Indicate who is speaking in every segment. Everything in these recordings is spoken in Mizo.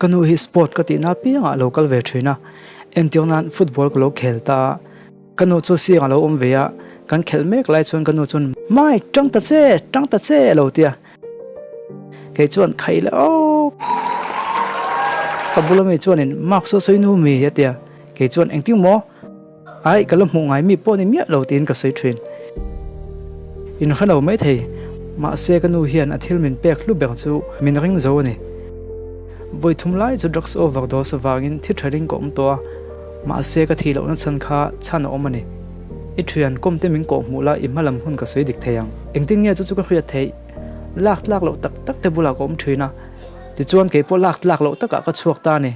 Speaker 1: Ka nu hi sport ka tihna apiangah a lo kal ve thin a, entir nan football ka lo khel ta a. Ka nu chu siang a lo awm ve a, kan khelh mek lai chuan ka nu chuan, Mike, tang ta che, tang ta che a lo ti a. Kei chuan khaih leh awk. Ka bula mi chuanin Mark saw sawi nu mi a ti a, kei chuan engtin maw? Ai, ka la hmuh ngai mi pawh ni miah lo tiin ka sawi thin. In hre lo mai thei, mahse ka nu hian a thil min pek hlu ber chu min ring zo a ni. Vawi thum lai chu drugs overdose avangin thi thalin ka awm tawh a, mahse ka thih lohna chhan kha chhan a awm a ni. I thian kawm te min kawh hmuh la i hma lam hun ka sawi dik thei ang. Engtin nge chu chu ka hriat theih? Lak tlak loh tak tak te bulah ka awm thin a, tichuan kei pawh lak tlak loh takah ka chhuak ta a ni.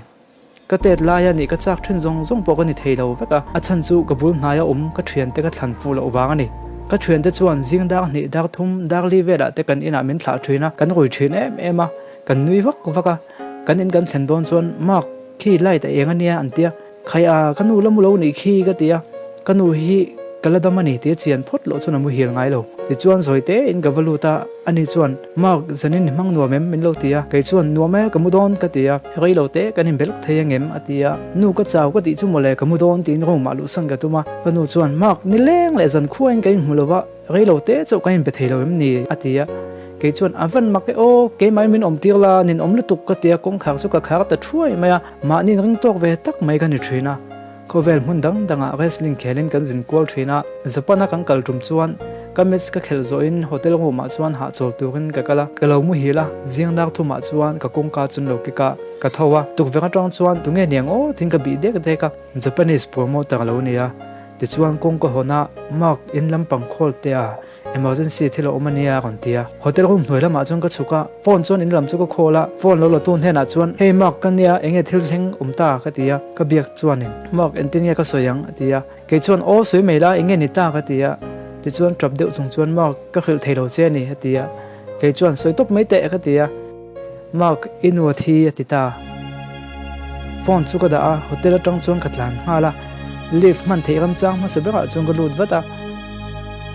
Speaker 1: Ka tet laia nih ka chak thin zawng zawng pawh ka ni thei lo vek a, a chhan chu ka bul hnaia awm ka thiante ka thlan fuh loh vang a ni. Ka thiante chuan zing dar hnih, dar thum, dar li velah te kan inah min thlah thin a, kan rui thin em em a, kan nui vak vak a. Kan in kan thlen dawn chuan Mark, khi light a eng a nia an ti a, Khai a, ka nu la mu lo nih khi ka ti a, ka nu hi ka la dam a ni tih a chian phawt loh chuan a muhil ngai lo. Tichuan zawi te in ka va lut a, ani chuan Mark, zanin i hmang nuam em? min lo ti a, kei chuan Nuam e, ka mu dawn ka ti a, rei lo te kan inbe lawk thei angem? a ti a, Nu ka chau ka tih chu mawle ka mu dawn tiin room ah luhsan ka tum a, ka nu chuan Mark, nileng leh zan khuain kan inhmu lo va, Rei lo te chauh kan inpe thei lo em ni? a ti a. Kei chuan, A van mak e aw, keimah min awm tir la, nin awm lutuk ka ti a, kawngkhar chu ka khar ta thuai mai a, mahni ring tawk ve tak mai ka ni thin a. Khawvel hmun dang dangah wrestling khelin kan zin kual thin a, Japan a kan kal tum chuan ka match ka khelh zawhin hotel room ah chuan hahchawl turin ka kal a, ka lo muhil a, zing dar thumah chuan ka kawngka chun lo kik a, ka tho a, tukverh atang chuan tunge niang aw tiin ka bih dek dek a, Japanese promoter a lo ni a. Tichuan kawng ka hawn a, Mark, in lampang call teh a, emergency thil a awm a nia a rawn ti a. Hotel room hnuai lamah chuan ka chhuk a, phone chuan in lam chu ka call a, phone lo la tu hnenah chuan, Hey Mark, ka nia, enge thil thleng awm ta? ka ti a, ka biak chuanin, Mark, engtin nge ka sawi ang? a ti a. Kei chuan, Aw, sawi mai la, enge ni ta? ka ti a. Tichuan tap deuh chung chuan, Mark, ka hrilh thei lo che a ni, a ti a. Kei chuan, Sawi tawp mai teh, ka ti a. Mark, i nu a thi a ti ta. Phone chu ka dah a, hotel atang chuan ka tlan nghal a, lift hman theih ramchang hmasa berah chuan ka lut vat a,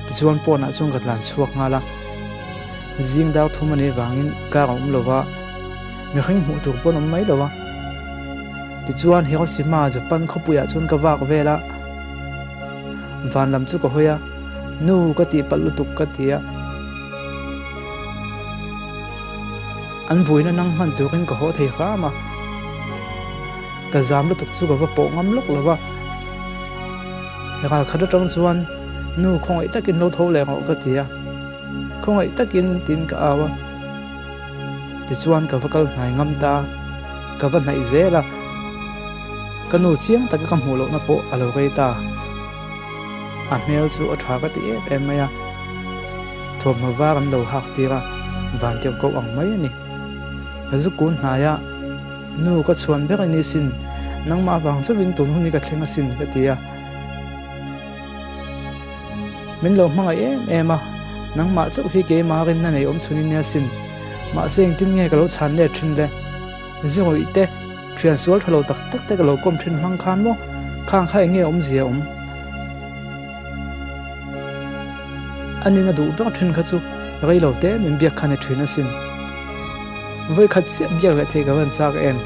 Speaker 1: tichuan pawnah chuan ka tlan chhuak nghal a. Zing dar thum a nih vangin car a awm lo va, mihring hmuh tur pawn awm mai lo a. Tichuan Hiroshima, Japan khawpuiah chuan ka vak vel a, van lam chu ka hawi a, Nu ka tihpalh lutuk ka ti a. An vuina nang hman turin ka haw thei hram a, ka zam lutuk chu ka va pawh ngam lawk lo va. Ral khat atang chuan nu khawngaih takin lo tho leh rawh ka ti a, khawngaih takin tiin ka au a. Tichuan ka va kal hnai ngam ta a, ka va hnaih zel a, ka nu chiang taka ka hmuh lohna pawh a lo rei ta. A hmel chu a tha ka ti em em mai a, thuamhnaw var an lo hak tir a, van tirh koh ang mai a ni. Ka zu kun hnai a, Nu ka chhuan ber a ni sin, nangmah vang chauhin tun hun hi ka thleng asin ka ti a. Min lo hmangaih em em a, nangmah chauh hi keimah rinna nei awm chhun i nia sin, mahse engtin nge ka lo chhan let thin le? Zirawih te. Thian sual tha lo tak tak te ka lo kawm thin hmang khan maw? Khang kha eng nge awmzia awm? A nina duh ber thin kha chu rei lo te min biak kha ni thin asin. Vawi khat chiah biak leh thei ka van chak em?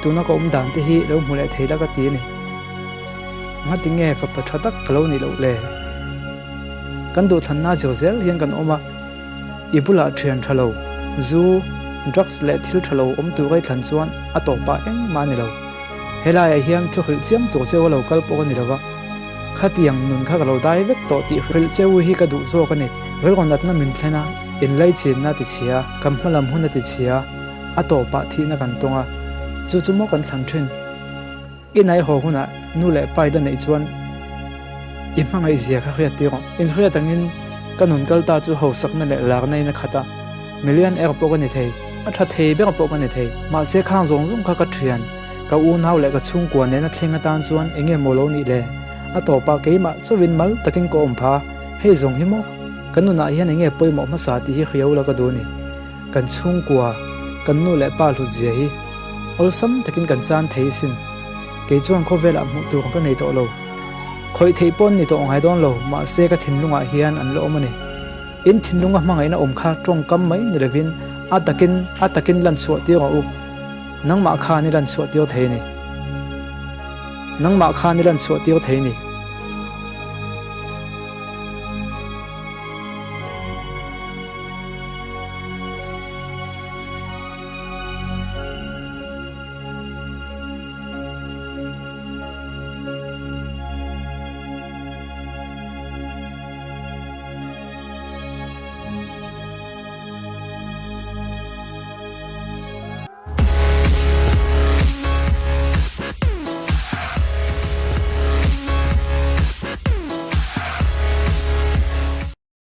Speaker 1: Tuna ka awm dan te hi lo hmu leh thei la ka ti a ni. Ngati nge fapa tha tak ka lo nih loh le? Kan duhthlanna zir zel hian kan awm a. I bulah thian tha lo, zu, drugs leh thil tha lo awm tur ei thlan chuan a tawp ah engmah a ni lo. Helaiah hian thu hrilh chiam tur cheu a lo kal pawh a ni lo va, khatiang nun kha ka lo dai vek tawh tih hrilh cheu hi ka duh zawk a ni. Rilru natna min thlen a, inlaichinna a ti chhia, kan hmalam hun a ti chhia, a tawpah thihna kan tawng a, chu chu maw kan thlan thin. I nai haw hunah nu leh pa i la neih chuan i hmangaih zia kha hriat tir rawh. Inhriat angin ka nun kal ta chu hausakna leh larna in a khat a, million er pawh ka ni thei, a tha thei ber pawh ka ni thei. Mahse khang zawng zawng kha ka thian, ka unau leh ka chhungkua nena thleng atan chuan eng nge maw lo nih le? A tawpah keimah chauhin mal takin ka awm pha, hei zawng hi maw? Ka nunah hian eng nge pawimawh hmasa tih hi hriau la ka duh a ni. Kan chhungkua, kan nu leh pa hlut zia hi awlsam takin kan chan thei asin. Kei chuan khawvelah hmuh tur ka nei tawh lo. Khawih theih pawn ni tawh ngai dawn lo, mahse ka thinlungah hian an la awm a ni. In thinlunga hmangaihna awm kha tawngkam mai ni lovin A takin, a takin lan chhuah tir rawh u. Nangmah khan i lan chhuah tir thei a ni. Nangmah khan i lan chhuah tir thei a ni.